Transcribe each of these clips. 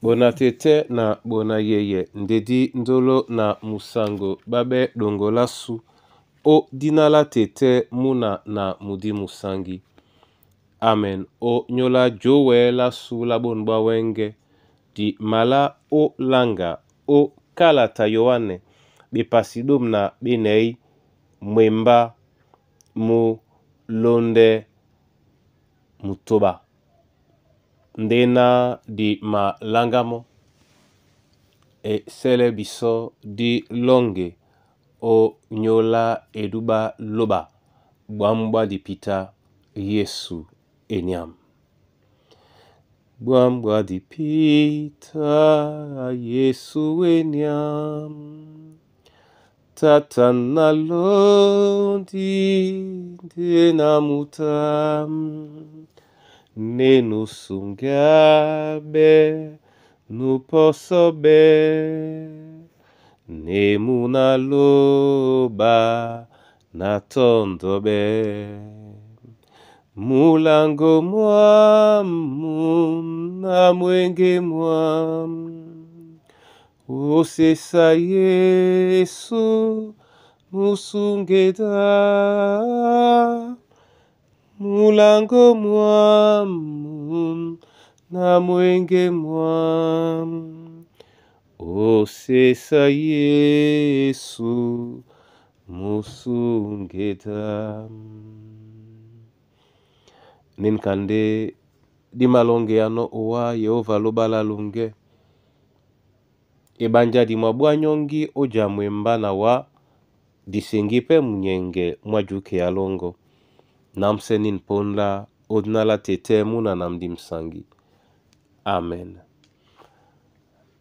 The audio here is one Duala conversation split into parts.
Bona tete na bona yeye ndedi ndolo na musango babe dongola su o dina la tete muna na mudi musangi. Amen. O nyola jowe la su la bonu bwa wenge di mala o langa o kalata Yoane bepasi dôme na benɛyi mwemba mu londe mutoba ndena di malanga mɔ e sɛlɛ bisɔ di lɔŋge o nyóla eduba loba bwǎm bhá dipita Yesu eniam. Bwǎm bhá dipita Yesu eniam. Tata na londi nde na muta nenu sungabe nuposobe nemuna loba na tondobe mulango mwamu na mwenge mwamu osesa Yesu musungeda mulango mwamu na mwenge mwamu osesa Yesu musungeda. Ninkande di malonge yano owa Yehova lobala lunge ebanja di mwa nyongi oja mwemba na wa disengi pe munyenge mwa juke ya longo namse nin ponla odinala tete muna na mdi msangi. Amen.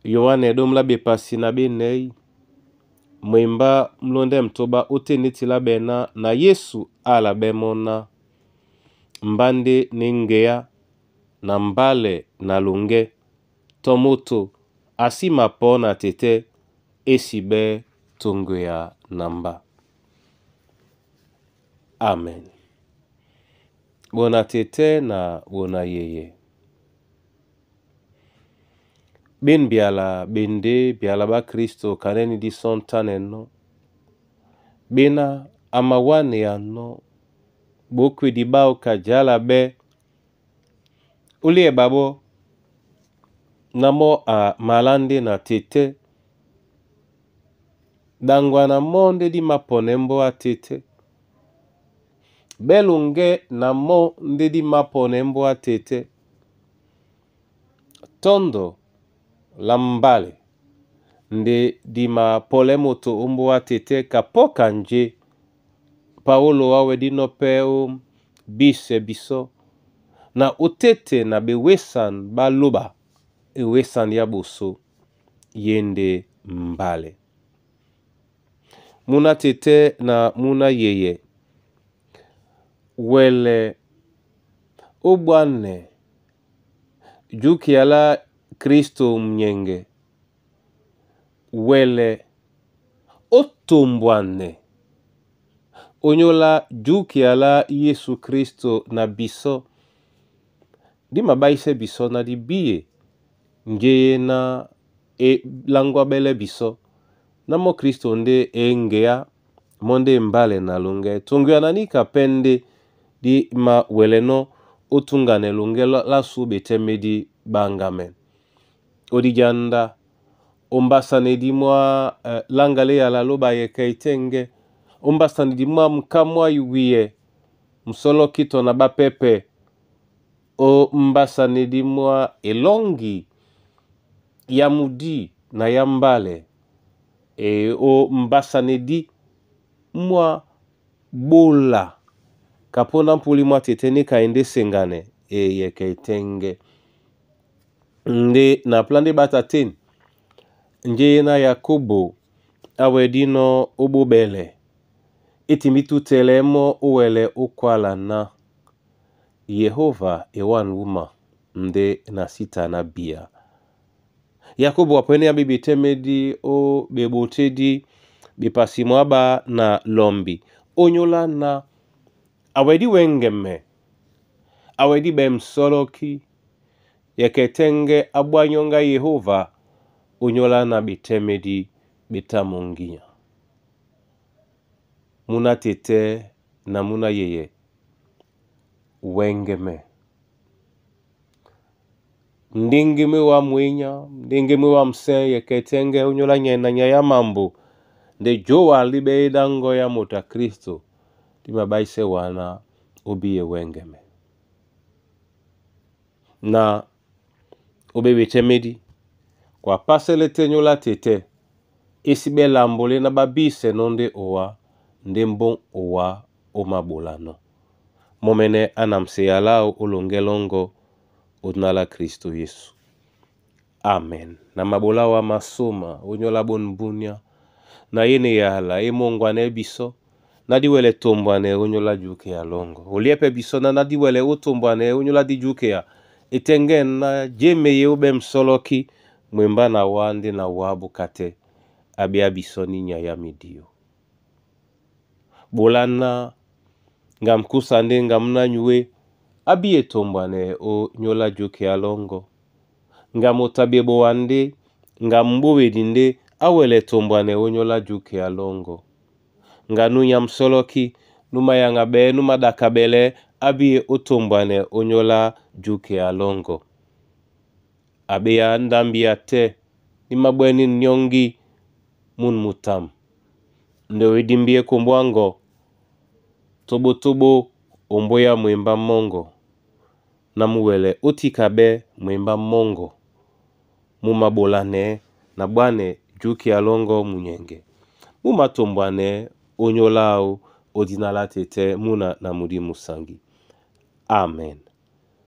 Yoane domla bepasi na benei mwemba mlonde mtoba ote la bena na Yesu ala bemona mbande nengeya na mbale na longe to moto asima po na tete esibe tongo ya namba. Amen. Bona tete na bona yeye. Ben biala bende biala ba Kristo kaneni di sontane no. Bena amawane ya no. Bokwe di bao kajala be. Ulie babo na mo a malande na tete. Dangwa na monde di mapone mbo a tete. Belunge na mo nde di mapone mbo a tete. Tondo la mbale nde di mapole moto ombo a tete kapoka nje Paulo awe di no pe o bise biso na otete na bewesan baloba ewesan ya boso yende mbale. Muna tete na muna yeye wele obwane jukiala Kristo mnyenge wele otombwane onyola jukiala Yesu Kristo na biso di mabaise biso na di biye ngeye na e langwa bele biso na mo Kristo nde engea monde mbale na lunge tongo nanika pende di ma weleno otungane lunge la su betemedi bangame odijanda ombasane di mwa langale ya la loba yeke itenge ombasane di mwa mkamwa yuwiye msolo kito na bapepe o mbasane di mwa elongi ya mudi na ya mbale e o mbasane di mwa bola kapona mpuli mwa tete ni kaende sengane e yeke itenge nde na plan de bata ten nje na Yakobo awe dino obobele etimitu telemo owele okwala na Yehova ewan wuma nde na sita na bia. Yakobo apwene ya bibi temedi o bebotedi bepasi mwaba na lombi onyola na awedi wengeme awedi bem soloki Yɛkɛ tɛ́ŋgɛ́ á ɓwá nyɔ́ŋgá Yehóva ónyólá na ɓetɛ́mɛdí ɓé tá mɔ́ŋgínya. Múná tetɛ́ na múná yeyɛ, wɛ́ŋgɛ̄mɛ́. Ndéŋgé mwé wǎ mwenya, ndéŋgé mwé wá msɛ̂ yɛkɛ tɛ́ŋgɛ́ ónyólá nyay na nyay á mambo nde joa líɓɛ́ édáŋgɔ yá moto a Kristo dí maɓáísɛ́ wana ó bíye wɛ́ŋgɛ̄mɛ́. Na ó ɓé ɓetɛ́mɛdí, kwa pásɛ́lɛ́ tɛ́ nyóla tetɛ́, é sí ɓɛ́ lambo lé ná ɓá bísɛnɔ́ ndé owá, ndé mbóŋ owá ó māɓolánɔ́. Mɔ́mɛ́nɛ́ á na mseya láō ó loŋgɛ́ lɔ́ŋgɔ́ ó dina lá Kristo Yesu. Amen. Na maɓolá wá masôma ónyólá ɓôn búnyá, na yé na eyala é mɔ́ŋgwanɛɛ́ bisɔ́, ná dí wɛlɛ tombwanɛɛ ónyólá jukea lɔ́ŋgɔ́. Oliɛ́ pɛ́ bisɔ́ ná ná dí wɛlɛ ó tombwanɛɛ ónyólá dí jukea, e tɛ́ŋgɛ́ ná jémeye ó ɓɛ́ msɔ́lɔ́kí, mwembá na wá ndé na wá búka tɛ́, á ɓéá bisɔ́ ní nyay á midíó. Ɓola ná ngam kúsa ndé ngam múná nyué, á bíye tombwanɛɛ ó nyóla jukea lɔ́ŋgɔ́. Ngam o taɓie ɓowa ndé, ngam m'ɓówedi ndé á wɛlɛ tombwanɛɛ ónyólá jukea lɔ́ŋgɔ́. Nga nú nyá msɔ́lɔ́kí, nú mayaŋaɓɛɛ́, nú maɗakaɓɛlɛɛ́, á bíye ó tombwanɛɛ ónyólá jukea lɔ́ŋgɔ́. A ɓéá ndámbi a tɛ́, ní máɓwɛ́nɛ́ nyɔ́ŋgí mún mutam. Nde o edímbi ékombó á ŋgɔ, toɓotoɓo ombóyá mwembá mɔ́ŋgɔ, ná mú wɛlɛ ó tíkaɓɛ́ mwembá mɔ́ŋgɔ, mú māɓolanɛɛ́ na ɓwánɛ jukea lɔ́ŋgɔ́ munyɛŋgɛ. Mú mātombwanɛɛ́ ónyólá áō ó dina lá tetɛ́ múna na mudí musaŋgí. Amen.